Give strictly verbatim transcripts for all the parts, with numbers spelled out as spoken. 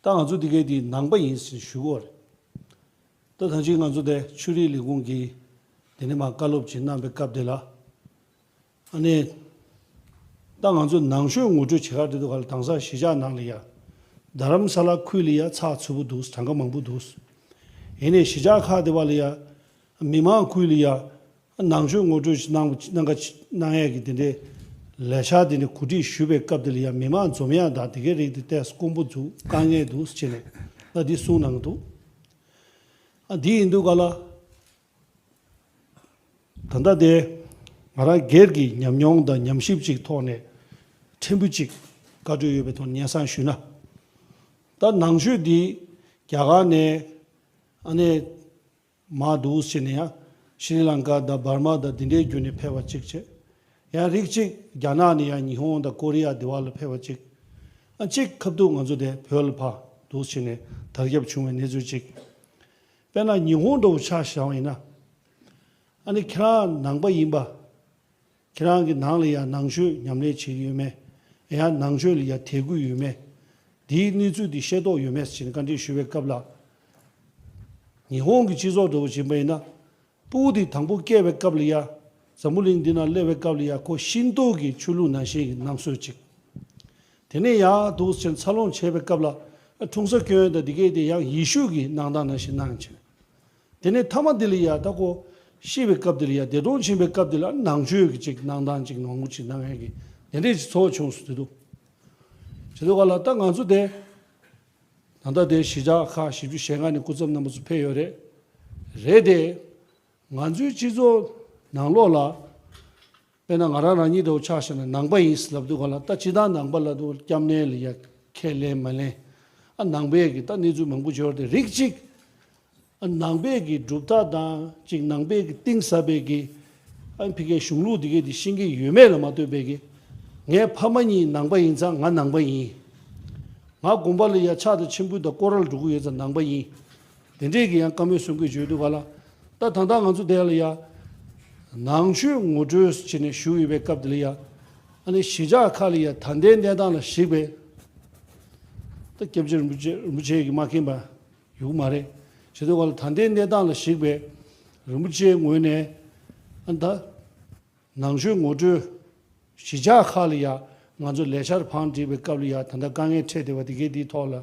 ད་ང་ཚོ་འདི་གའི་དེ་ནང་པ་ཡིན་ཟེར་ཞུ་གི་ཡོད་རེད། ད་ད་ཅི་ང་ཚོ་དེ་ཆོས་རིག་ལས་ཁུངས་ཀྱིས་དེ་ནས་མར་བཀའ་སློབ་ཅིག་གནང་པའི་སྐབས་དེ་ལ། ཨ་ནི། ད་ང་ཚོ་ནང་ཆོས་ངོ་སྤྲོད་བྱེད་ག་འགྲོ་དུས་ག་ལ་དེང་སང་གཞིས་ཆགས་ནང་ལ་ཡ། རྡ་རམ་ས་ལ་ཁུལ་ལ་ཡ་ཚགས་ཚུད་པོ་འདུག་གྲངས་ཀ་མང་པོ་འདུག་ཡིན་ནའི་གཞིས་ཆགས་ཁག་དེ་བ་ལ་ཡ། མི་མང་ཁུལ་ལ་ཡ། ནང་ཆོས་ངོ་སྤྲོད་གནང་གནང་ག་གནང་ཡས་ཀྱི་དེ་འདྲའི་ལས་འཆར་དེ་འདྲ་གོ་སྒྲིག་ཞུས་པའི་སྐབས་དེ་ལ་ཡ་མི་མང་འཛོམས་ཡ་དང་དེ་གའི་རིགས་དེ་ཏོག་ཙམ་དཀོན་པོ་འདུག་དཀའ་ངལ་འདུག་ཟེར་ནས་ད་འདི་གསུངས་གནང་འདུག་ཨ་འདི་ཡིན་དུས་ག་ལ། ད་ལྟ་དེ་ང་རང་སྒེར་གྱི་ཉམས་མྱོང་དང་ཉམས་ཞིབ་ཅིག་ཐོག་ནས་ཕྲན་བུ་ཅིག་བཀའ་འཁྲོལ་ཡོད་པའི་ཐོག་ནས་སྙན་སེང་ཞུས་ན། ད་ནང་ཆོས་འདི་རྒྱ་གར་ནས་ཨ་ནི་མར་འདུག་ཟེར་ནས་ཡང་ཤྲི་ལང་ཀ་དང་འབར་མ་དང་འདི་འདྲའི་བརྒྱུད་ནས་ཕེབས་པ་གཅིག་བྱས། ཡང་རིགས་གཅིག་རྒྱ་ནག་ནས་ཡང་ཉི་ཧོང་དང་ཀོ་རི་ཡ་འདི་བ་ལ་ཕེབས་པ་གཅིག་ཨ་གཅིག་ཁ་ཐུག་ང་ཚོ་དེ་བོད་ལ་ཕར་འདུག་ཟེར་ནས་དར་ཁྱབ་བྱུང་བའི་གནས་ཚུལ་གཅིག་དཔེར་ན་ཉི་ཧོང་འདྲ་བོ་ཆ་བཞག་པ་ཡིན་ན། ཨ་ནི་ཁྱེད་རང་ནང་པ་ཡིན་པ། ཁྱེད་རང་གི་ནང་ལ་ཡ་ནང་ཆོས་ཉམས་ལེན་བྱེད་ཀྱི་ཡོད་མེད། ཡང་ནང་ཆོས་ལ་ཡ་དད་གུས་ཡོད་མེད། དེའི་གནས་ཚུལ་དེ་ཤེས་རྟོགས་ཡོད་མེད་ཟེར་ནས་བཀའ་འདྲི་ཞུ་བའི་སྐབས་ལ། ཉི་ཧོང་གི་སྤྱི་ཚོགས་འདྲ་བོ་ཅིག་ཡིན་པ་ཡིན་ན། སྤུ་གུ་དེ་དང་པོ་སྐྱེས་པའི་སྐབས་ལ་ཡ། འཛམ་བུ་གླིང་འདི་ན་སླེབས་པའི་སྐབས་ལ་ཡ་ཁོ་ཤིན་ཏོ་གི་ཆོས་ལུགས་ནང་བཞིན་གྱི་སྣང་ཚུལ་ཅིག་དེ་ནས་ཡར་འདུག་ཟེར་འཚར་ལོངས་བྱས་པའི་སྐབས་ལ་འཁྲུངས་ས་སྐྱོན་དང་འདི་གས་དེ་ཡང་ཡེ་ཤུ་གི་གནང་སྟངས་ནང་བཞིན་གནང་བྱས། དེ་ནས་མཐའ་མ་འདི་ལ་ཡ་ད་ཁོ་ཤི་བའི་སྐབས་འདི་ལ་ཡ་འདས་གྲོངས་ཕྱིན་པའི་སྐབས་འདི་ལ་ནང་ཆོས་ཀྱི་ཅིག་གནང་སྟངས་ཅིག་མང་པོ་ཅིག་གནང་ཡས་ཀྱི་དེ་འདྲས་ཅིག་ཚོར་བྱུང་སོང་། དེ་འདུག་བྱེད་དུས་ག་ལ་ད་ང་ཚོ་དེ་ད་ལྟ་དེ་གཞིས་ཆགས་ཁག་བཞི་བཅུ་ཞེ་ལྔ་ནས་སྐུ་ཚབ་རྣམ་པ་ཚོ་ཕེབས་ཡོད་རེད། རེད་དེ། ང་ཚོའི་སྤྱི་ཚོགས་ནང་ལོགས་ལ། དཔེར་ན་ང་རང་རང་ཉིད་འདྲ་བོ་ཆ་བཞག་ན་ནང་པ་ཡིན་ལབ་དུས་ག་ལ་ད་སྤྱིར་བཏང་ནང་པ་ལབ་དུས་སྐྱབས་གནས་ལ་ཡ་ཁས་ལེན་མ་ལེན། ཨ་ནང་པའི་གི་ད་གནས་ཚུལ་མང་པོ་འབྱོར་ཏེ་རིགས་གཅིག་ཨ་ནང་པའི་གི་གྲུབ་མཐའ་དང་གཅིག་ནང་པའི་གི་གཏིང་ཟབ་པའི་གི་ཨ་ཕ་གིའི་གཞུང་ལུགས་འདི་གས་དེ་ཤེས་ཀྱི་ཡོད་མེད་ལ་མ་ལྟོས་པའི་གི་ངའི་ཕ་མ་གཉིས་ནང་པ་ཡིན་ཙང་ང་ནང་པ་ཡིན། ང་དགོན་པ་ལ་ཡ་ཕྱག་དང་མཆོད་འབུལ་དང་སྐོར་ར་ལ་འགྲོ་གི་ཡོད་ཙང་ནང་པ་ཡིན། དེ་འདྲས་ཀྱི་ཡང་བཀའ་མོལ་གསུང་གི་བརྗོད་དུས་ག་ལ། ད་ད་ལྟ་ང་ཚོ་དེ་ལ་ཡ། ནང་ཆོས་ངོ་སྤྲོད་བྱས་ནས་བཞུགས་ཡོད་པའི་སྐབས་དེ་ལ་ཡ། ཨ་ནི་གཞིས་ཆགས་ཁག་ལ་ཡ་ད་ལྟའི་གནས་སྟངས་ལ་གཞིགས་པའི། ད་སྐྱབས་རྗེ་རིན་པོ་ཆེ་རིན་པོ་ཆེ་གིས་མ་མཁྱེན་པ་ཡོད་མ་རེད། བྱས་དུས་ག་ལ་ད་ལྟའི་གནས་སྟངས་ལ་གཞིགས་པའི་རིན་པོ་ཆེའི་ངོས་ནས་ཨ་ད། ནང་ཆོས་ངོ་སྤྲོད། གཞིས་ཆགས་ཁག་ལ་ཡ་ང་ཚོ་ལས་འཆར་བང་བསྒྲིགས་པའི་སྐབས་ལ་ཡ་ད་ལྟ་དཀའ་ངལ་འཕྲད་བསྡད་པ་དེ་གའི་དེའི་ཐོག་ལ་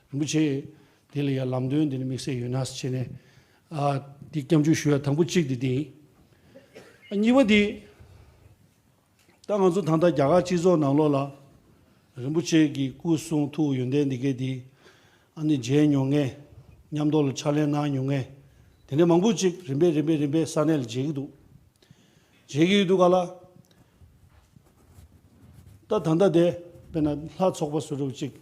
རིན་པོ་ཆེ་དེ་ལ་ཡ་ལམ་སྟོན་དེ་ནི་དམིགས་བསལ་ཡོད་ན་ཟེར་བྱས་ནས་ཨ་དེ་སྐྱབས་འཇུག་ཞུ་ཡ་དང་པོ་གཅིག་དེ་དེ་ཡིན། ཨ་གཉིས་པ་དེ་ད་ང་ཚོ་ད་ལྟ་རྒྱ་གར་སྤྱི་ཚོགས་ནང་ལོགས་ལ་རིན་པོ་ཆེ་གི་སྐུ་གསུང་ཐུགས་ཡོན་ཏན་དེ་གའི་དེ་ཨ་ནི་མཇལ་མྱོང་མཁན་མཉམ་དུ་ལ་ཕྱག་ལས་གནང་མྱོང་མཁན་དེ་འདྲ་མང་པོ་ཅིག་རིམ་པས་རིམ་པས་རིམ་པས་ས་གནས་ལ་མཇལ་གྱི་འདུག་བྱེད་ཀྱི་ཡོད་དུས་ག་ལ། ད་ད་ལྟ་དེ་དཔེར་ན་ལྷ་ཚོགས་པ་བཟོ་འདྲ་ཅིག་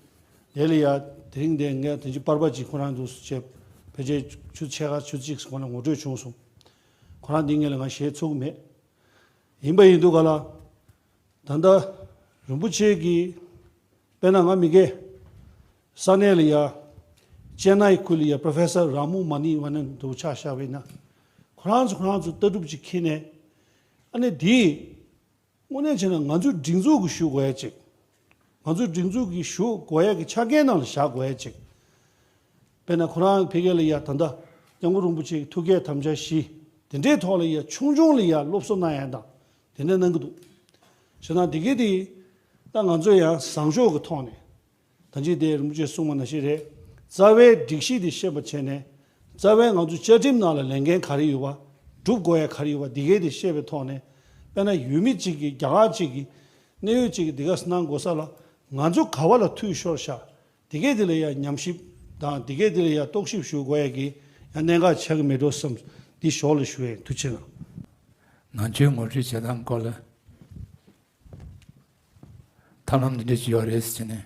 དེ་ལ་ཡ་དེ་རིང་དེ་ངས་དེ་ཅིག་པར་པ་ཅིག་ཁོ་རང་འདུག་སེ་བྱས་ཕལ་ཆེར་ཆུ་ཚོད་ཕྱེད་ཀ་ཆུ་ཚོད་གཅིག་ཁོ་ན་ངོ་སྤྲོད་བྱུང་སོང་། ཁོ་རང་འདི་ངས་ལ་ང་ཞེ་ཚུགས་མེད། ཡིན་པ་ཡིན་དུས་ག་ལ། ད་ལྟ་རིན་པོ་ཆེ་གིས་དཔེར་ན་ང་མི་དགེ་ས་གནས་ལ་ཡ་ཅེན་ནའི་ཁུལ་ལ་ཡ་པྲོ་ཕེ་སར་ར་མུ་མ་ནི་ཝ་ནན་དུ་ཆ་བཞག་པ་ཡིན་ན་ཁོ་རང་ཚོ་ཁོ་རང་ཚོ་ལྟ་གྲུབ་ཅིག་འཁྱེར་ནས་ཨ་ནི་དེ་དངོས་གནས་བྱས་ན་ང་ཚོའི་སྒྲིག་འཛུགས་ཀྱི་ཞུ་དགོས་ཡ་ཅིག་ང་ཚོའི་སྒྲིག་འཛུགས་ཀྱི་ཞུ་དགོས་ཡ་གི་ཆ་རྐྱེན་ནང་ལ་བཞག་དགོས་ཡ་ཅིག་དཔེར་ན་ཁོ་རང་ཕ་གི་ལ་ཡ་ད་ལྟ་སྐྱབས་མགོན་རིན་པོ་ཆེ་གི་ཐུགས་བསྐྱེད་དམ་བཅའ་བཞི་དེ་འདྲའི་ཐོག་ལ་ཡ་ཆུང་ཆུང་ལ་ཡ་སློབ་གསོ་གནང་ཡ་དང་དེ་འདྲ་གནང་གི་འདུག་བྱས་ན་དེ་གི་དེ་ད་ང་ཚོ་ཡང་བཟང་ཕྱོགས་ཀྱི་ཐོག་ནས་ད་ཅི་དེ་རིན་པོ་ཆེས་གསུངས་པ་ནང་བཞིན་རེད། རྩ་བའི་སྒྲིག་གཞི་དེ་ཤེས་པ་བྱས་ནས་རྩ་བའི་ང་ཚོ་བཅའ་ཁྲིམས་ནང་ལ་ལས་འགན་ག་རེ་ཡོད་པ་སྒྲུབ་དགོས་ཡ་ག་རེ་ཡོད་པ་དེ་གའི་དེ་ཤེས་པའི་ཐོག་ནས་དཔེར་ན་ཡུལ་མི་གཅིག་གིས་རྒྱ་གར་གཅིག་གིས་གནད་ཡོད་གཅིག་གིས་དེ་ག་གནང་དགོས་ས་ལ་ང་ཚོ་ག་བ་ལ་འཐུས་ཤོར་ཤག་དེ་གས་དེ་ལ་ཡང་ཉམས་ཞིབ་དང་དེ་གས་དེ་ལ་ཡང་རྟོག་ཞིབ་ཞུ་དགོས་ཡ་གི་ཡང་གནད་འགག་ཆགས་ཀྱི་མེད་འགྲོ་བསམ། འདི་ཞོར་ལ་ཞུ་ཡ་ཡིན། ཐུགས་རྗེ་གནང་། ནང་ཆོས་ངོ་སྤྲོད་བྱེད་སྟངས་སྐོར་ལ་ཐབས་ལམ་འདི་འདྲ་ཅིག་ཡོད་རེད་ཟེར་ནས་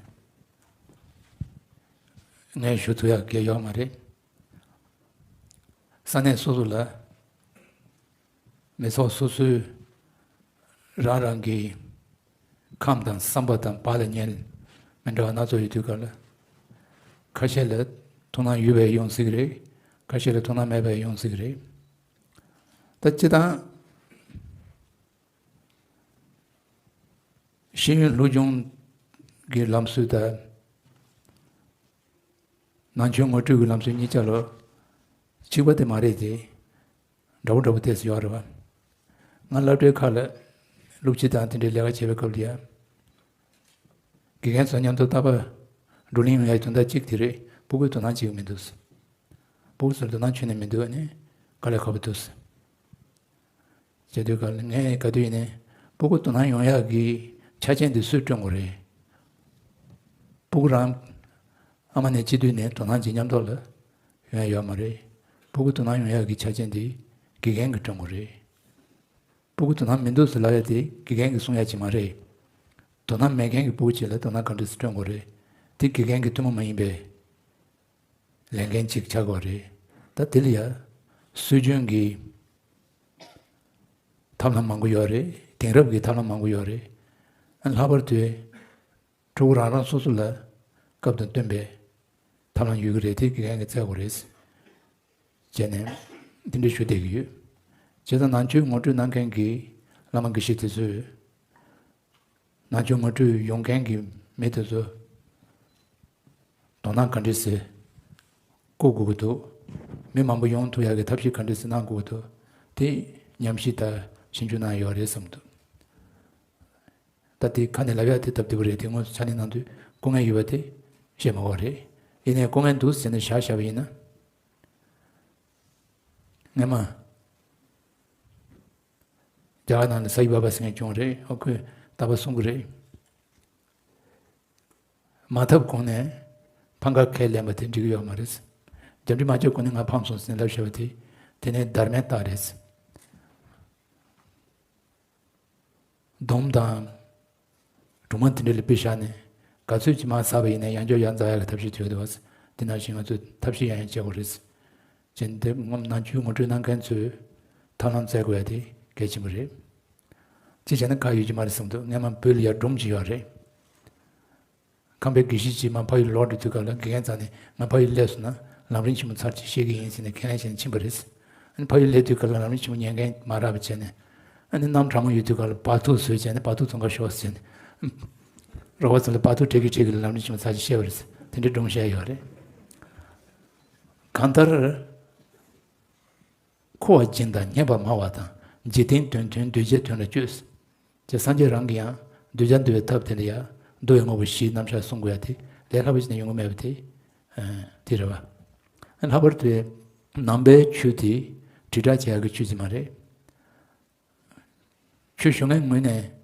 ངས་ཞུ་ཐུབ་ཡ་གང་ཡང་ཡོད་མ་རེད། ས་གནས་སོ་སོ་ལ་མི་ཚོགས་སོ་སོའི་རང་རང་གི་ཁམས་དང་བསམ་པ་དང་བག་ལ་ཉལ་མི་འདྲ་བ་སྣ་ཚོགས་ཡོད་དུས་སྐབས་ལ། ཁ་ཤས་ལ་ཐུགས་སྣང་ཡོད་པའི་ཡོང་སྲིད་ཀྱི་རེད། ཁ་ཤས་ལ་ཐུགས་སྣང་མེད་པའི་ཡོང་སྲིད་ཀྱི་རེད། ད་སྤྱིར་བཏང་ཤེས་ཡོན་སློབ་སྦྱོང་གི་ལམ་སྲོལ་དང་། ནང་ཆོས་ངོ་སྤྲོད་ཀྱི་ལམ་སྲོལ་གཉིས་ཆ་ལ་གཅིག་པ་དེ་མ་རེད་དེ། འདྲ་བོ་འདྲ་བོ་ཏོག་ཙམ་ཡོད་རེད་བ། ང་སློབ་གྲྭའི་ཁག་ལ་སློབ་སྤྱི་དང་དེ་འདྲའི་ལས་ཀ་བྱེད་པའི་སྐབས་ལ་ཡ། དགེ་རྒན་ཚོ་མཉམ་དུ་རྟག་པར་བགྲོ་གླེང་ཡོང་ཡའི་དོན་དག་གཅིག་དེ་རེད། སྤུ་གུས་དོ་སྣང་བྱེད་ཀྱི་མི་འདུག་སྤུ་གུ་ཚོར་དོ་སྣང་བྱུང་ནས་མི་འདུག་ནས་དཀའ་ལས་ཁག་པོ་འདུག་བྱས་དུས་ག་ལ་ངས་ག་དུས་ཡིན་ནའི་སྤུ་གུ་དོ་སྣང་ཡོང་ཡག་གི་ཆ་རྐྱེན་དེ་སུས་བསྐྲུན་དགོས་རེད། སྤུ་གུ་རང་ཨ་མ་ནས་སྐྱེས་དུས་ནས་དོ་སྣང་བྱེད་མཉམ་དུ་ལ་ཡོང་ཡ་ཡོད་མ་རེད། སྤུ་གུ་དོ་སྣང་ཡོང་ཡག་གི་ཆ་རྐྱེན་དེ་དགེ་རྒན་གྱིས་བསྐྲུན་དགོས་རེད། སྤུ་གུ་དོ་སྣང་མི་འདུག་ཟེར་ལབ་ཡ་དེ་དགེ་རྒན་གྱིས་གསུང་ཡ་ཅིག་མ་རེད། དོ་སྣང་མེད་མཁན་གྱི་སྤུ་གུ་ཅིག་ལ་དོ་སྣང་ག་འདྲ་སེ་བསྐྲུན་དགོས་རེད། དེ་དགེ་རྒན་གྱི་ཐུན་མོང་མ་ཡིན་པའི་ལས་འགན་ཅིག་ཆགས་དགོས་རེད། ད་དེ་ལ་ཡ་སྲོལ་རྒྱུན་གྱི་ཐབས་ལམ་མང་པོ་ཡོད་རེད། དེང་རབས་ཀྱི་ཐབས་ལམ་མང་པོ་ཡོད་རེད། ཨ་ལྷག་པར་དུ་ཕྲུ་གུ་རང་རང་སོ་སོ་ལ་སྐབས་དང་བསྟུན་པའི་ཐབས་ལམ་ཡོད་ཀྱི་རེད། དེ་དགེ་རྒན་གྱིས་བཙལ་དགོས་རེད། བྱས་ནས་འདི་འདྲ་ཞུ་བསྡད་ཀྱི་ཡོད། བྱས་ཙང་ནང་ཆོས་ངོ་སྤྲོད་གནང་མཁན་གྱི་བླ་མ་དགེ་བཤེས་དེ་ཚོས་ནང་ཆོས་ངོ་སྤྲོད་ཡོང་མཁན་གྱི་མི་དེ་ཚོ་དོ་སྣང་ག་འདྲ་སེ་བསྐུལ་དགོས་ཀྱི་འདུག་མི་མང་པོ་ཡོང་ཐུབ་ཡག་གི་ཐབས་ཤེས་ག་འདྲ་སེ་གནང་དགོས་ཀྱི་འདུག་དེ་ཉམས་ཞིབ་དང་ཞིབ་འཇུག་གནང་ཡོད་རེད་བསམ་འདུག་ད་དེ་ཁ་ནས་ལབ་ཡག་དེ་སྟབས་བདེ་པོ་རེད། དེ་དངོས་སུ་ཕྱག་ལས་གནང་དུས་སྐུ་ངལ་ཡོད་པ་དེ་བཤད་མ་དགོས་རེད། ཡིན་ནའི་སྐུ་ངལ་འདུག་ཟེར་ནས་བཞག་བཞག་པ་ཡིན་ན། སྔན་མ་རྒྱ་གར་ནང་ལ་སའི་བྷ་བྷ་ཟེར་མཁན་བྱུང་རེད། ཨོ་ཁོས་རྟག་པར་གསུང་གི་རེད། མ་ཐབས་གོང་ནས་འཕང་ཁ་ཁས་ལེན་པ་དེ་འགྲིག་གི་ཡོད་མ་རེད། རྒྱབ་འདྲེ་མ་བྱས་གོང་ནས་ང་ཕམ་སོང་ཟེར་ནས་ལབ་བཞག་པ་དེ། དེ་ནས་བརྡར་མའི་རྟགས་རེད། སྡོམ་དང་སྒྲོལ་མ་དེ་འདྲ་ལ་དཔེ་བཞག་ནས་ག་ཚོད་ཅིག་མར་ཟགས་པ་ཡིན་ན་ཡང་བསྐྱར་ཡར་འཛག་ཡག་གི་ཐབས་ཤེས་བྱེད་ཀྱི་འདུག་བ། དེ་ནང་བཞིན་ང་ཚོས་ཐབས་ཤེས་ཡང་ཡང་བྱེད་དགོས་རེད། བྱས་ནས་དེ་ངོམ་ནང་ཆོས་ངོ་སྤྲོད་གནང་མཁན་ཚོས་ཐབས་ལམ་བཙལ་དགོས་ཡ་དེ་གལ་ཆེན་པོ་རེད། ཅི་བྱས་ན་ཁག་ཡོད་ཀྱི་མ་རེད་བསམ་འདུག་སྔན་མ་བོད་ལ་ཡ་སྒྲུང་ཅིག་ཡོད་རེད། ཁམས་པའི་དགེ་བཤེས་ཅིག་མར་ཕ་ཡུལ་ལོག་འགྲོ་དུས་སྐབས་ལ་དགེ་རྒན་རྩ་ནས་ང་ཕ་ཡུལ་སླེབས་སོང་ན་ལམ་རིམ་ཆེན་མོ་ཚར་གཅིག་བཤད་ཀྱི་ཡིན་ཟེར་ནས་ཁས་ལེན་བྱས་ནས་ཕྱིན་པ་རེད། ཨ་ནི་ཕ་ཡུལ་སླེབས་དུས་སྐབས་ལ་ལམ་རིམ་ཆེན་མོ་ཉན་མཁན་མ་རག་པ་བྱས་ནས། ཨ་ནི་གནམ་གྲང་མོ་ཡོད་དུས་སྐབས་ལ་བག་ཐུག་བཟོས་བྱས་ནས་བག་ཐུག་བཙོང་ག་ཤོག་ཟེར་ནས། རོགས་པ་ཚོ་ལ་བག་ཐུག་སྤྲད་ཀྱི་སྤྲད་ཀྱི་ལམ་རིམ་ཆེན་མོ་ཚར་གཅིག་བཤད་པ་རེད། དེ་འདྲའི་སྒྲུང་བཤད་ཡོད་རེད། གང་ལྟར། འཁོར་བ་འཇིག་དང་ཉེས་པར་སྨྲ་བ་དང་། འཇིག་རྟེན་དོན་མཐུན་གདུལ་བྱའི་དོན་ལ་སྤྱོད། ཅེས་སངས་རྒྱས་རང་གིས་ཡང་གདུལ་བྱ་འདུལ་བའི་ཐབས་དེ་ལ་ཡང་འདུལ་བའི་དངོས་པོ་བཞིའི་རྣམ་གཞག་གསུང་དགོས་ཡ་དེ་ལས་སླ་པོ་ཞིག་ནས་ཡོང་གི་མེད་པ་དེ། ཨ་དེ་རེད་བ། ལྷག་པར་དུ་ནང་པའི་ཆོས་དེ་དྲིལ་བསྒྲགས་བྱེད་ཡག་གི་ཆོས་ཅིག་མ་རེད། ཆོས་ཞུ་མཁན་ངོས་ནས་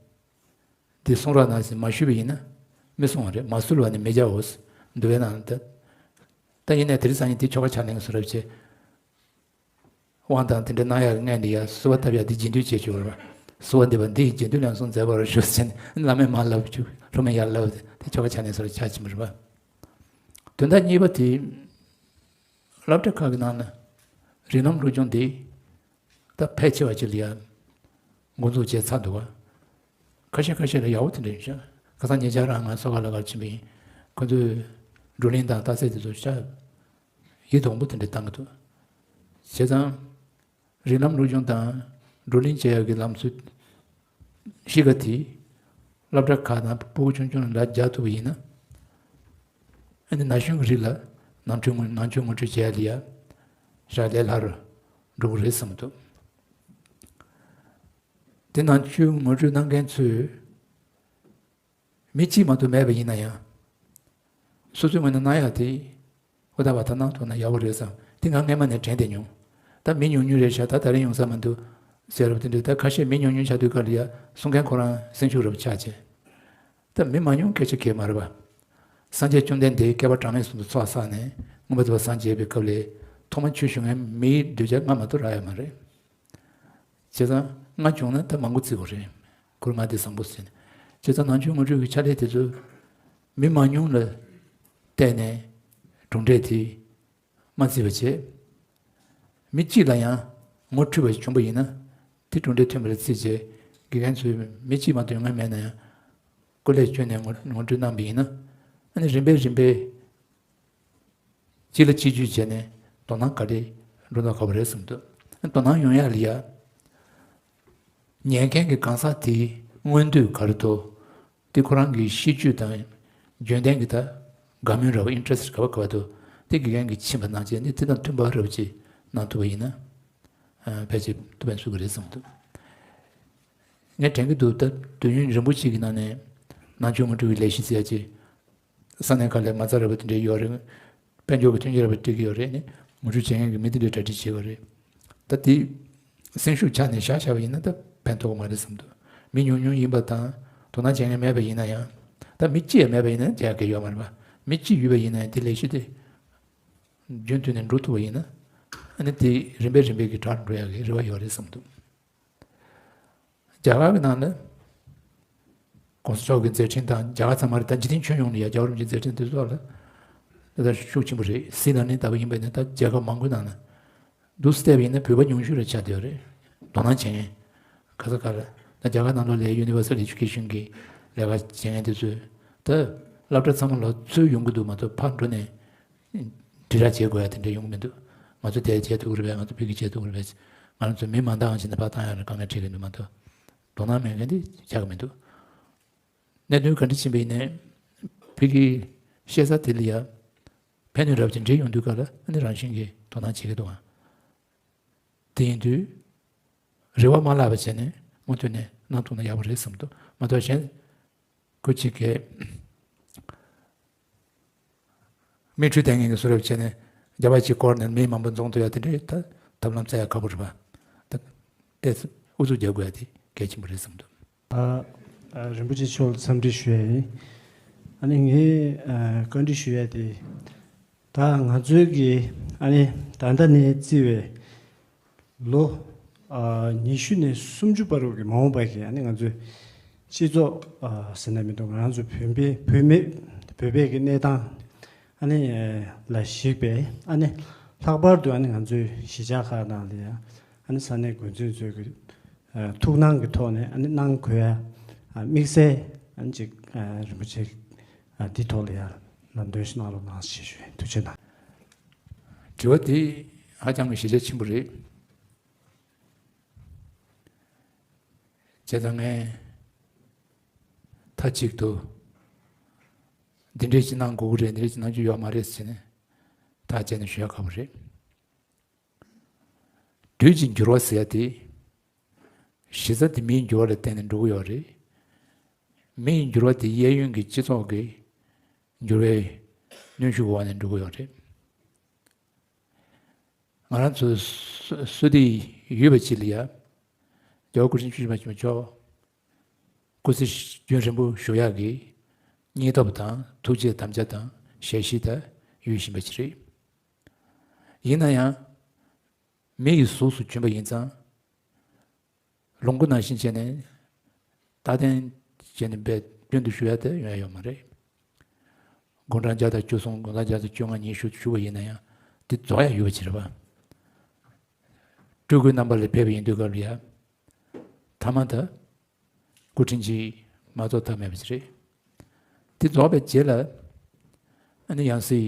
འདི་གསུང་རོགས་གནང་ཟེར་མ་ཞུས་པ་ཡིན་ན་མི་གསུང་བ་རེད། མ་གསོལ་བ་ནི་མི་བྱའོ། འདུལ་བའི་ནང་ད་ད་ཡིན་ནའི་དེ་རིང་སང་ཉིན་དེ་ཆོ་ག་ཕྱག་ལེན་གྱི་བཟོ་འདྲ་བྱས། དབང་དང་དེ་འདྲ་གནང་ཡག་གི་སྔོན་དེ་ཡ་གསོལ་བ་བཏབ་ཡག་དེ་རྗེས་ཟློས་བྱེད་ཆོག་རེད་པ། གསོལ་བ་འདེབས་པ་འདི་ཡི་རྗེས་ཟློས་ལན་གསུམ་མཛད་པར་ཞུ་ཟེར་ནས་བླ་མས་མར་ལབ་བཅུག་སློབ་མས་ཡར་ལབ་དེ་ཆོ་ག་ཕྱག་ལེན་སོགས་ཆགས་ཀྱི་མ་རེད་པ། དོན་དག་གཉིས་པ་དེ། སློབ་གྲྭ་ཁག་གི་ནང་ན་རིགས་ལམ་སློབ་སྦྱོང་དེ་ད་ཕལ་ཆེ་བ་ཅིག་ལ་ཡ་འགོ་འཛུགས་བྱས་ཚར་འདུག་པ། ཁ་ཤས་ཁ་ཤས་ལ་ཡག་པོ་དེ་འདྲ་ཡིན་ཤག་ཁ་སང་ཉེ་ཆར་རང་ང་སོ་ག་ལ་གར་ཕྱིན་པ་ཡིན། ཁོ་ཚོས་བགྲོ་གླེང་དང་རྟགས་གསལ་དེ་ཚོ་ཤག་ཡིད་དུ་འོང་པོ་དེ་འདྲ་བཏང་གི་འདུག་བྱས་ཙང་། རིགས་ལམ་སློབ་སྦྱོང་དང་བགྲོ་གླེང་བྱེད་ཡག་གི་ལམ་སྲོལ་གཤིས་ཀ་དེ་སློབ་གྲྭ་ཁག་ནང་སྤུ་གུ་ཆུང་ཆུང་ལ་ལ་རྒྱག་ཐུབ་པ་ཡིན་ན། ཨ་ནི་ན་གཞོན་གྱི་རིགས་ལ་ནང་ཆོས་ངོ་ནང་ཆོས་ངོ་སྤྲོད་བྱེད་ཡག་ལ་ཡ་ཞག་ལས་སླ་རུ་འགྲོ་གི་རེད་བསམ་གྱི་འདུག་དེ་ནང་ཆོས་ངོ་སྤྲོད་གནང་མཁན་ཚོས། མི་གཅིག་མ་གཏོགས་མེད་པ་ཡིན་ན་ཡང་། སོ་སོའི་ངོས་ནས་གནང་ཡག་དེ། ཨོ་ད་བ་ད་གནང་ཐུབ་ན་ཡག་པོ་རེད་བསམ། དེ་ང་སྔན་མ་ནས་དྲན་བསྡད་མྱོང་། ད་མི་ཉུང་ཉུང་རེད་ཤག་ད་ད་རིང་ཡོང་ས་མི་འདུག་ཟེར་བ་དེ་འདྲ། ད་ཁ་ཤས་མི་ཉུང་ཉུང་ཆགས་དུས་སྐབས་ལ་ཡ་གསུང་མཁན་ཁོ་རང་སེམས་ཤུགས་རབ་ཆགས་བྱས། ད་མི་མང་ཉུང་སྐད་ཆ་གལ་མ་རེད་པ། སངས་རྒྱས་བཅོམ་ལྡན་འདས་བསྐལ་པ་གྲངས་མེད་གསུམ་དུ་ཚོགས་བསགས་ནས་མངོན་པར་མཛད་པ་སངས་རྒྱས་པའི་སྐབས་ལ་ཐོག་མར་ཆོས་ཞུ་མཁན་མིའི་གདུལ་བྱ་ལྔ་མ་གཏོགས་རག་ཡོད་མ་རེད། བྱས་ཙང་ལྔ་བྱུང་ན་ད་མང་པོ་བརྩི་དགོས་རེད། ཁོར་ལྔ་དེ་བཟང་པོ་ཟེར་ནས། བྱས་ཙང་ནང་ཆོས་ངོ་སྤྲོད་ཀྱི་ཕྱག་ལས་དེ་ཚོ་མི་མང་ཉུང་ལ་བལྟས་ནས་གྲུབ་འབྲས་དེ་མ་བརྩི་བ་བྱས། མི་གཅིག་ལ་ཡང་ངོ་འཕྲོད་པ་ཞིག་བྱུང་པ་ཡིན་ན་དེ་གྲུབ་འབྲས་ཐོན་པ་ལ་བརྩིས་བྱས། དགེ་རྒན་ཚོས་མི་གཅིག་མ་གཏོགས་ཡོང་མཁན་མེད་ན་ཡང་སྐུ་ལས་བསྐྱོན་ནས་ངོ་ངོ་སྤྲོད་གནང་པ་ཡིན་ན། ཨ་ནི་རིམ་པས་རིམ་པས། གཅིག་ལ་གཅིག་བརྒྱུད་བྱས་ནས་དོ་སྣང་ག་རེ་འགྲོ་ན་ཁག་པོ་རེད་བསམ་འདུག་དོ་སྣང་ཡོང་ཡག་ལ་ཡ། ཉན་མཁན་གྱི་གང་ཟག་དེའི་མངོན་འདོད་ག་རེ་འདུག་དེ་ཁོ་རང་གི་གཤིས་སྤྱོད་དང་རྒྱུན་ལྡན་གྱི་ད་དགའ་མོས་ར་བ་interest ག་བ་ག་བ་འདུག་དེ་དགེ་རྒན་གྱིས་ཕྱིན་པ་ནང་བཞིན་ནི་དེ་དང་མཐུན་པ་འདྲ་པོ་ཅིག་གནང་ཐུབ་པ་ཡིན་ན། ཨ། ཕལ་ཆེར་ཐུགས་ཕན་གསོས་ཀྱི་རེད་བསམ་འདུག་ངས་དྲན་གྱི་འདུག་ད་དུས་ཡུན་རིང་པོ་ཅིག་གི་ནང་ནས་ནང་ཆོས་ངོ་སྤྲོད་ཀྱི་ལས་གཞི་ཟེར་ཡ་ཅིག་ས་གནས་ཁག་ལ་མ་རྩ་ར་བ་དེ་འདྲ་ཡོད་རེད། དཔལ་འབྱོར་གྱི་མཐུན་རྐྱེན་ར་བ་སྤྲད་ཀྱི་ཡོད་རེད། ནི་ངོ་སྤྲོད་བྱེད་མཁན་གྱི་མི་དེ་འདྲས་གྲ་སྒྲིག་བྱེད་དགོས་རེད། ད་དེ་སེམས་ཤུགས་ཆག་ནས་བཞག་བཞག་པ་ཡིན་ན་ད་ཕན་ཐོགས་མ་རེད་བསམ་འདུག་མི་ཉུང་ཉུང་ཡིན་པ་དང་དོ་སྣང་བྱེད་མཁན་མེད་པ་ཡིན་ན་ཡང་། ད་མི་གཅིག་ཡང་མེད་པ་ཡིན་ན་བྱ་དགོས་ཡོད་མ་རེད་པ། མི་གཅིག་ཡོད་པ་ཡིན་ན་ཡང་དེ་ལས་གཞི་དེ་རྒྱུན་མཐུད་ནས་འགྲོ་ཐུབ་པ་ཡིན་ན། ཨ་ནི་དེ་རིམ་པས་རིམ་པས་ཀྱི་དྲག་འགྲོ་ཡག་གི་རེ་བ་ཡོད་རེད་བསམ་འདུག་རྒྱ་གར་གྱི་ནང་ལ་༸གོང་ས་མཆོག་གི་མཛད་འཕྲིན་དང་། རྒྱ་གར་ཚང་མ་རེད། ད་འཇིག་རྟེན་ཁྱོན་ཡོངས་ལ་ཡ་རྒྱལ་བ་རིན་པོ་ཆེའི་མཛད་འཕྲིན་དེ་ཚོ་ལ་ད་ཤུགས་ཆེན་པོ་རེད། སྲིད་ནང་ནས་ལྟ་བུ་ཡིན་པ་ཡིན་ན་ད་རྒྱལ་ཁབ་མང་པོའི་ནང་ལ་འདུག་སེ་བལྟས་པ་ཡིན་ན་བོད་པ་ཉུང་ཤོས་རེད་ཆགས་བསྡད་ཡོད་རེད། དོ་སྣང་བྱེད་མཁན་ག་ས་ག་ལ། ད་རྒྱ་གར་ནང་ལོགས་ལ་Universal Education གི་ལས་ཀ་བྱེད་མཁན་དེ་ཚོས་ད་སློབ་གྲྭ་ཚང་མ་ལ་འཚོལ་ཡོང་གི་འདུག་མ་གཏོགས་ཕར་འགྲོ་ནས་དྲིལ་བསྒྲགས་བྱེད་དགོས་ཡ་དེ་འདྲ་ཡོང་གི་མི་འདུག་ང་ཚོ་དེ་བྱེད་ཐུབ་ཀྱི་རེད་པས། ང་ཚོ་ཕ་གི་བྱེད་ཐུབ་ཀྱི་རེད་པས། ང་རང་ཚོ་མི་མང་དག་ཅིག་ནས་ཕར་བཏང་ཡག་ལ་དཀའ་ངལ་འཕྲད་ཀྱི་འདུག་མ་གཏོགས་དོ་སྣང་མེད་མཁན་དེ་ཆགས་ཀྱི་མི་འདུག་གནད་དོན་ག་འདྲ་ཕྱིན་པ་ཡིན་ནའི་ཕ་གིའི་བཤད་ས་དེ་ལ་ཡ་ཕན་ནུས་རབ་ཅིག་འདྲེས་ཡོང་དུས་ག་ལ་ཨ་ནི་རང་བཞིན་གྱིས་དོ་སྣང་བྱེད་ཀྱི་འདུག་ཨང་། དེ་ཡིན་དུས་རེ་བ་མ་བརླག་པ་བྱས་ནས་མུ་མཐུད་ནས་གནང་ཐུབ་ན་ཡག་པོ་རེད་བསམ་འདུག་མ་གཏོགས་གཞན་ཁོ་གཅིག་གིས་དམིགས་ཁྲུལ་གཏོང་མཁན་གྱི་བཟོ་འདྲ་བྱས་ནས་རྒྱ་བ་གཅིག་བསྐོར་ནས་མི་མང་པོ་འཛོམས་ཐུབ་ཡ་དེ་འདྲའི་ད་ཐབས་ལམ་བཙལ་ཡ་ཁག་པོ་རེད་པ། ད་ཏོག་ཙམ་ཨུ་ཚུགས་རྒྱག་དགོས་ཡ་དེ་གལ་ཆེན་པོ་རེད་བསམ་འདུག་ཨ། ཨ། རིན་པོ་ཆེ་མཆོག་ལ་འཚམས་འདྲི་ཞུ་ཡ་ཡིན། ཨ་ནི་ངས་ཨ་བཀའ་འདྲི་ཞུ་ཡ་དེ། ད་ང་ཚོའི་གི་ཨ་ནི་ད་ལྟ་ནས་བརྩིས་པའི་ལོ་ཨ་ཉི་ཤུ་ནས་སུམ་ཅུ་བར་དུ་གི་མ་འོངས་པ་གི་ཨ་ནི་ང་ཚོའི་སྤྱི་ཚོགས་ཨ་ཟེར་ན་མི་འདུག་ང་རང་ཚོ་བོད་པའི་བོད་མི་བོད་པའི་གི་གནས་སྟངས་ཨ་ནི་ལ་གཞིགས་པའི་ཨ་ནི་ལྷག་པར་དུ་ཨ་ནི་ང་ཚོའི་གཞིས་ཆགས་ཁག་ནང་ལ་ཡང་ཨ་ནི་ས་གནས་འགོ་འཛིན་ཚོའི་གི་ཨ་ཐུགས་སྣང་གི་ཐོག་ནས་ཨ་ནི་གནང་དགོས་ཡ་ཨ་དམིགས་བསལ་ཨ་ནི་ཅིག་ཨ་རིན་པོ་ཆེ་ཨ་འདི་ཐོག་ལ་ཡ་ལམ་སྟོན་ཞིག་གནང་རོགས་གནང་ཞེས་ཞུ་ཡ་ཡིན། ཐུགས་རྗེ་གནང་། དྲི་བ་དེ་ཧ་ཅང་གི་གཞི་རྒྱ་ཆེན་པོ་རེད། བྱས་ཙང་ངས་མཐའ་གཅིག་ཏུ་འདི་འདྲས་ཅིག་གནང་དགོས་ཀྱི་རེད། འདི་འདྲས་ཅིག་གནང་རྒྱུ་ཡོད་མ་རེད་ཟེར་ནས་ཐག་བཅད་ནས་ཞུ་ཡ་ཁག་པོ་རེད། དུས་ཀྱི་འགྱུར་བ་ཟེར་ཡ་དེ་གཞི་རྩ་དེ་མིའི་འགྱུར་བ་ལ་བརྟེན་ནས་འགྲོ་གི་ཡོད་རེད། མིའི་འགྱུར་བ་དེ་གཡས་གཡོན་གྱི་སྤྱི་ཚོགས་ཀྱི་འགྱུར་བའི་གནོན་ཤུགས་འོག་ནས་འགྲོ་གི་ཡོད་རེད། ང་རང་ཚོ་བསོད་བདེ་ཡོད་པ་ཅིག་ལ་ཡ། རྒྱལ་བ་སྐུ་ཕྲེང་བཅུ་བཞི་པ་ཆེན་པོ་མཆོག་སྐུ་ཚེ་རྒྱུན་རིང་པོ་བཞུགས་ཡག་གི་སྙིང་སྟོབས་དང་ཐུགས་རྗེ་དམ་བཅའ་དང་ཞལ་བཞེས་དེ་ཡོད་བཞིན་པ་ཅིག་རེད། ཡིན་ན་ཡང་། མི་ཡི་གཟུགས་སུ་གྱུར་པ་ཡིན་ཙང་། ལོངས་སྐུ་ནང་བཞིན་བྱས་ནས་རྟག་བརྟན་བྱས་ནས་འབད་བརྟན་དུ་བཞུགས་ཡ་དེ་ཡོང་ཡ་ཡོད་མ་རེད། དགུང་གྲངས་བརྒྱ་དང་བཅུ་གསུམ། དགུང་གྲངས་བརྒྱ་དང་བཅོ་ལྔ་ཉི་ཤུ་བཞུགས་པ་ཡིན་ན་ཡང་དེ་རྫོགས་ཡ་ཡོད་པ་ཅིག་རེད་པ། སྤྲུལ་སྐུའི་རྣམ་པ་ལ་ཕེབས་པ་ཡིན་དུས་སྐབས་ལ་ཡ། ཐ་མ་ད་སྐུ་ཕྲེང་གཅིག་མ་རྫོགས་ཐབས་མེད་པ་ཅིག་རེད། དེ་རྫོགས་པའི་རྗེས་ལ་ཨ་ནི་ཡང་སྲིད་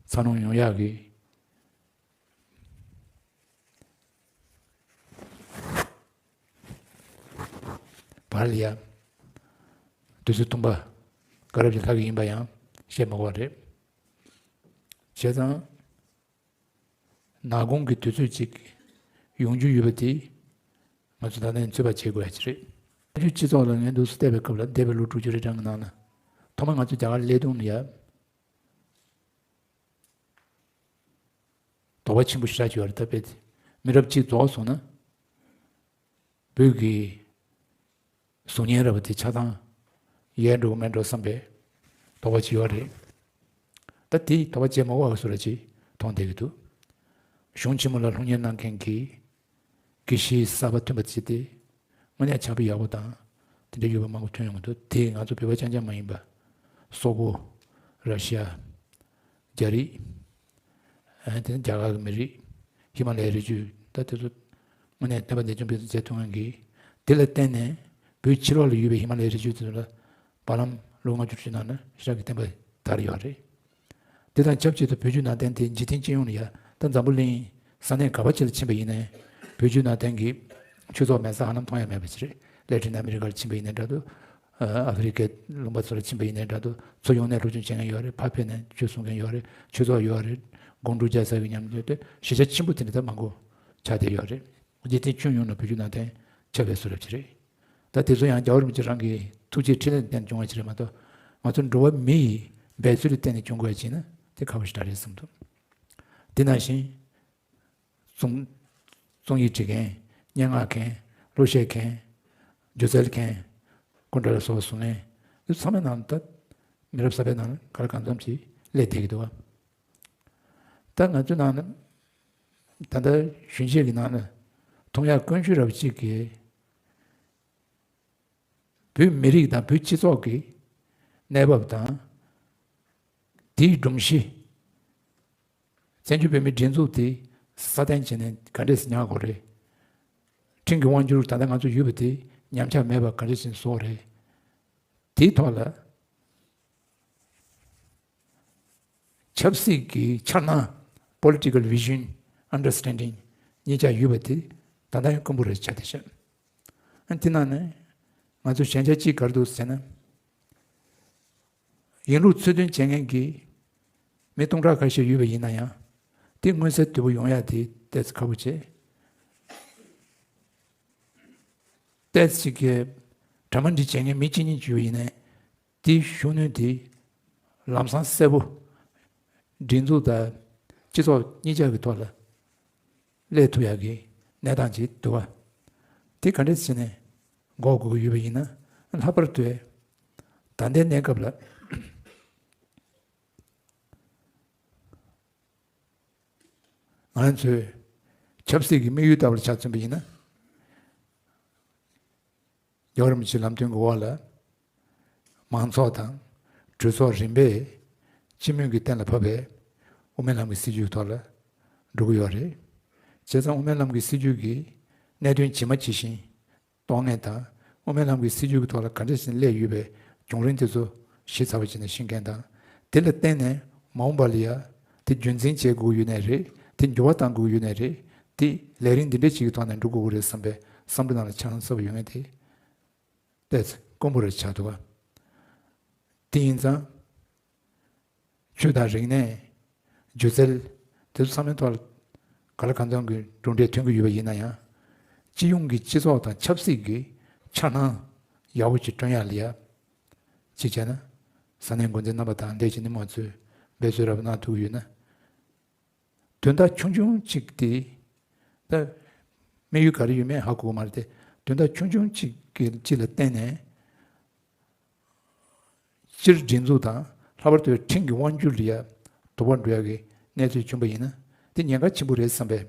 འཚར་ལོངས་ཡོང་ཡག་གི་བར་ལ་ཡ། དུས་ཚོད་ཐུང་པ་སྐབས་རེ་ལྷག་གི་ཡིན་པ་ཡང་བཤད་མི་དགོས་པ་རེད། བྱས་ཙང་། ནག་ཁུང་གི་དུས་ཚོད་ཅིག་ཡོང་རྒྱུ་ཡོད་པ་དེ་ང་ཚོ་ད་ནས་ཚོད་དཔག་བྱེད་དགོས་ཡ་ཅིག་རེད། ང་ཚོའི་སྤྱི་ཚོགས་ལ་ངས་འདུག་སེ་བལྟས་པའི་སྐབས་ལ་འདས་པའི་ལོ་དྲུག་ཅུ་རེ་གྲངས་ཀྱི་ནང་ལ་ཐོག་མར་ང་ཚོ་རྒྱ་གར་སླེབས་དུས་ལ་ཡ། དོགས་པ་ཆེན་པོ་ཞེ་དྲག་ཅིག་ཡོད་རེད། ད་དཔེ་དེ་མི་རབས་གཅིག་རྫོགས་སོང་ན། བོད་ཀྱི་གཟུགས་བརྙན་ར་བ་དེ་ཆ་ཚང་ཡལ་འགྲོ་གི་མེད་འགྲོ་བསམ་པའི་དོགས་པ་ཅིག་ཡོད་རེད། ད་དེ་དོགས་པ་བྱེད་མ་དགོས་པ་བཟོ་འདྲ་ཅིག་མཐོང་བསྡད་ཀྱི་འདུག་གཞུང་ཆེན་མོ་ལ་ལྷུག་བསྙེན་གནང་མཁན་གྱི་དགེ་བཤེས་གསར་པ་ཐོན་པ་བྱས་ཏེ། དངོས་གནས་ཕྱག་དཔེ་ཡག་པོ་དང་དེ་འདྲ་ཡོད་པ་མང་པོ་ཐོན་ཡོང་གི་འདུག་དེ་ང་ཚོ་བོད་པ་རྐྱང་རྐྱང་མ་ཡིན་པ། སོག་པོ། ར་ཤི་ཡ། རྒྱ་རིགས། ཨ། དེ་ནི་རྒྱ་གར་གྱི་མི་རིགས། ཧི་མ་ལ་ཡའི་རི་རྒྱུད། ད་དེ་ཚོ་དངོས་གནས་བསྟན་པ་འཛིན་སྐྱོང་སྤེལ་གསུམ་བྱེད་ཐུབ་མཁན་གྱི། དེ་ལ་བརྟེན་ནས་བོད་ཕྱི་ལོགས་ལ་ཡོད་པའི་ཧི་མ་ལ་ཡའི་རི་རྒྱུད་དེ་ཚོ་ལ་བར་ལམ་ལོ་ལྔ་བཅུ་ཞིག་ནང་ན་ཞེ་དྲག་གི་བསྟན་པ་དར་ཡོད་རེད། དེ་དང་ཆབས་ཅིག་ཏུ་བོད་བརྒྱུད་ནང་བསྟན་དེ་འཇིག་རྟེན་སྤྱི་ཡོངས་ལ་ཡ། ད་འཛམ་བུ་གླིང་ས་གནས་ག་བ་ཅིག་ལ་ཕྱིན་པ་ཡིན་ནའི་བོད་བརྒྱུད་ནང་བསྟན་གྱི་ཆོས་ཚོགས་མེད་ས་ཧ་ལམ་མཐོང་ཡ་མེད་པ་ཞིག་རེད། ལེ་ཊིན་ཨ་མེ་རི་ཀ་ལ་ཕྱིན་པ་ཡིན་ནའི་འདྲ་འདུག་ཨ་ཨ་ཧྥེ་རི་ཀའི་ལུང་པ་ཚོ་ལ་ཕྱིན་པ་ཡིན་ནའི་འདྲ་འདུག་ཚུར་ཡོང་ནས་སློབ་སྦྱོང་བྱེད་མཁན་ཡོད་རེད། ཕར་ཕེབས་ནས་ཆོས་གསུང་མཁན་ཡོད་རེད། ཆོས་ཚོགས་ཡོད་རེད། སྒོམ་སྒྲུབ་རྒྱག་ས་གི་མཉམ་དུ་གཞིས་ཆགས་ཆེན་པོ་དེ་འདྲ་ད་མང་པོ་ཆགས་བསྡད་ཡོད་རེད། འཇིག་རྟེན་ཁྱོན་ཡོངས་ནས་བོད་བརྒྱུད་ནང་བསྟན་ཁྱབ་པའི་བཟོ་འདྲ་ཅིག་རེད། ད་དེ་ཚོ་ཡང་རྒྱལ་བ་རིན་པོ་ཆེ་རང་གི་ཐུགས་རྗེ་ཕྲིན་ལས་བརྟེན་བྱུང་བ་ཞིག་རེད་མ་གཏོགས། ང་ཚོ་འགྲོ་བ་མི་ཡི་འབད་རྩོལ་ལ་བརྟེན་ནས་བྱུང་དགོས་ཡ་ཅིག་ན་དེ་ཁག་པོ་ཞིག་རེད་བསམ་འདུག་དེ་ནང་བཞིན་རྩོམ་རྩོམ་ཡིག་འབྲི་མཁན། སྙན་ངག་མཁན། གླུ་གཞས་མཁན། སྒྱུ་རྩལ་མཁན། སྐུ་འདྲ་ལ་སོགས་པ་བཟོ་མཁན། དེ་ཚང་མའི་ནང་ད་མི་རབས་གསར་པའི་ནང་ག་ལ་གང་འཚམ་ཞིག་སླེབས་བསྡད་ཀྱི་འདུག་བ། ད་ང་ཚོའི་ནང་ན་ད་ལྟ་གཞོན་སྐྱེས་ཀྱི་ནང་ན་མཐོང་ཡག་ཀུན་སྤྱོད་རབ་ཅིག་གིས་བོད་མི་རིགས་དང་བོད་སྤྱི་ཚོགས་ཀྱི་གནས་བབ་དང་། དེའི་སྒྲོམ་གཞི། བཙན་བྱོལ་བོད་མིའི་སྒྲིག་འཛུགས་དེ་སྲ་བརྟན་བྱས་ནས་ག་འདྲས་སེ་ཉར་དགོས་རེད། ཁྲིམས་ཀྱི་དབང་སྒྱུར་ད་ལྟ་ང་ཚོ་ཡོད་པ་དེ་ཉམས་ཆག་མེད་པར་ག་འདྲས་སེ་བཟོ་དགོས་རེད། དེའི་ཐོག་ལ་ཆབ་སྲིད་ཀྱི་འཆར་སྣང་། Political Vision Understanding གཉིས་ཆ་ཡོད་པ་དེ་ད་ལྟ་ཡང་དཀོན་པོ་རེད་ཆགས་བསྡད་ཤག་ཨ་དེ་ནང་ནས་ང་ཚོ་ཞན་ཆ་གཅིག་ག་རེ་འདུག་ཟེར་ན། ཡིན་ལུགས་ཚུལ་མཐུན་བྱེད་མཁན་གྱི་མི་སྟོང་ཕྲག་ཁ་ཤས་ཡོད་པ་ཡིན་ན་ཡང་། དེ་མངོན་གསལ་དོད་པོ་ཡོང་ཡ་དེ་ཏོག་ཙམ་ཁག་པོ་བྱེད། ཏོག་ཙམ་གྱི་གྲ་མ་འགྲིག་བྱེད་མཁན་མི་གཅིག་གཉིས་ཅིག་ཡོད་པ་ཡིན་ན། དེའི་ཤུགས་སྣོན་དེ་ལམ་སང་གསལ་པོ་སྒྲིག་འཛུགས་དང་སྤྱི་ཚོགས་གཉིས་ཆ་གི་ཐོག་ལ་སླེབས་ཐུབ་ཡག་གི་གནས་སྟངས་ཅིག་འདུག་བ། དེ་ག་འདྲས་བྱས་ནས་འགོག་དགོས་ཀྱི་ཡོད་པ་ཡིན་ན། ལྷག་པར་དུ་ད་ལྟའི་གནས་སྐབས་ལ་ང་ཚོས་ཆབ་སྲིད་ཀྱི་དམིགས་ཡུལ་ལྟ་བུར་ཆ་མཚོན་པ་ཡིན་ན། རྒྱལ་བ་རིན་པོ་ཆེའི་ལམ་སྟོན་གྱི་འོག་ལ་མང་ཚོགས་དང་གྲོས་ཚོགས་རིམ་པས་སྤྱི་མོས་ཀྱིས་གཏན་ལ་ཕབ་པའི་དབུ་མའི་ལམ་གྱི་སྲིད་བྱུས་ཐོག་ལ་འགྲོ་གི་ཡོད་རེད། བྱས་ཙང་དབུ་མའི་ལམ་གྱི་སྲིད་བྱུས་ཀྱི་གནད་དོན་ཇི་མ་ཇི་བཞིན་རྟོགས་མཁན་དང་། དབུ་མའི་ལམ་གྱི་སྲིད་བྱུས་ཀྱི་ཐོག་ལ་ག་འདྲ་ཞིག་སླེབས་ཡོད་པའི་བྱུང་རིམ་དེ་ཚོ་ཞིབ་ཚགས་པོ་བྱས་ནས་ཤེས་མཁན་དང་། དེ་ལ་བརྟེན་ནས་མ་འོངས་པ་ལ་ཡ་དེ་རྒྱུན་འཛིན་བྱེད་དགོས་ཡོད་ནའི་རེད། དེ་འགྱུར་བ་གཏང་དགོས་ཡོད་ནའི་རེད། དེ་ལས་རིམ་འདི་འདྲ་ཞིག་གི་ཐོག་ནས་འགྲོ་དགོས་ཀྱི་རེད་བསམ་པའི་བསམ་བློ་ནང་ལ་འཆར་སྣང་གསར་པ་ཡོང་མཁན་དེ་ཏོག་ཙམ་དཀོན་པོ་རེད་ཆགས་འདུག་བ། དེ་ཡིན་ཙང་། ཆོས་དང་རིག་གནས། སྒྱུ་རྩལ། དེ་ཚོ་ཚང་མའི་ཐོག་ལ་ག་ལ་གང་འཚམ་གྱི་གྲུབ་འབྲས་ཐོན་གྱི་ཡོད་པ་ཡིན་ན་ཡང་། སྤྱི་ཡོངས་ཀྱི་སྤྱི་ཚོགས་དང་ཆབ་སྲིད་ཀྱི་འཆར་སྣང་ཡག་པོ་ཅིག་བསྐྲུན་ཡག་ལ་ཡ། གཅིག་བྱས་ན། ས་གནས་འགོ་འཛིན་རྣམ་པ་དང་འབྲེལ་བྱས་ནས་མང་ཚོས་འབད་རྩོལ་རབ་གནང་ཐུབ་ཀྱི་ཡོད་ན། དོན་དག་ཆུང་ཆུང་གཅིག་དེ། ད། དམིགས་ཡུལ་ག་རེ་ཡོད་མེད་ཧ་གོ་གི་མ་རེད་དེ། དོན་དག་ཆུང་ཆུང་གཅིག་གི་གཅིག་ལ་བརྟེན་ནས། སྤྱིར་སྒྲིག་འཛུགས་དང་ལྷག་པར་དུ་ཁྲིམས་ཀྱི་དབང་སྒྱུར་ལ་ཡ་དོགས་པ་འགྲོ་ཡ་གི་གནས་ཚུལ་བྱུང་པ་ཡིན་ན། དེ་ཉེན་ཁ་ཆེན་པོ་རེད་བསམ་པའི་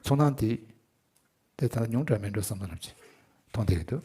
ཚོར་སྣང་དེ་དེ་ལྟར་ཉུང་དྲགས་མེད་འགྲོ་བསམ་བློ་རབ་ཅིག་ཐོངས་བསྡད་ཀྱི་འདུག